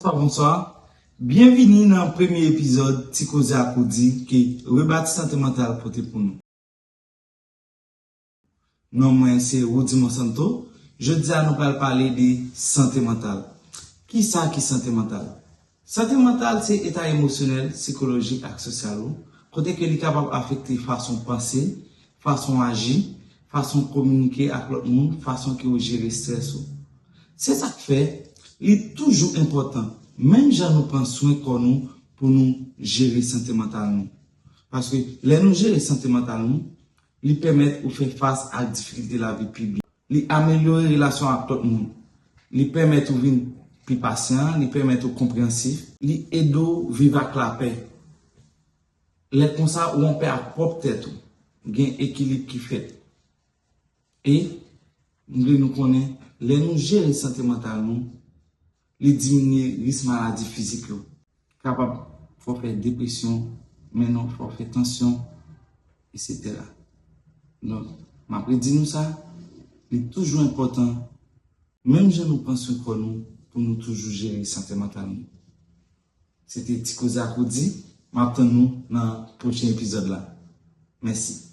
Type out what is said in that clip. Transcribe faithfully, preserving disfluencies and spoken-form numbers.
Bonswa, bonswa. Byenvini nan premye epizòd Ti Koze ak Roody ke Rebati Sante Mantal pote pou nou. Non mwen se Roody Monsanto. Jodi a nou pral pale de sante mantal. Kisa ki sante mantal? Sante mantal se eta emosyonèl, sikolojik ak sosyal ou, kote ke li kapab afekte fason w panse, fason w aji, fason w kominike ak lòt moun, fason ke w jere estrès ou. Se sa k fè li toujou enpòtan, menm jan nou pran swen kò nou, pou nou jere sante mantal nou. Paske lè nou jere sante mantal nou, li pèmèt ou fè fas ak difikilte lavi pi byen. Li amelyore relasyon ak lòt moun. Li pèmèt ou vin pi pasyan, li pèmèt ou konpreyansif, li ede w viv ak lapè. Lè konsa, ou anpè ak pwòp tèt ou. Gen ekilib ki fèt. E m vle nou konnen, lè nou jere sante mantal nou, li diminye risk maladi fizik yo. Kapab fè w fè depresyon, mennen w fè w fè tansyon, etsetera. Donk, m ap redi nou sa, li toujou enpòtan, menm jan nou pran swen kò nou, pou nou toujou jere sante mantal nou. Se te Ti Koze ak Roody, m ap tann nou nan pwochen epizòd la. Mèsi.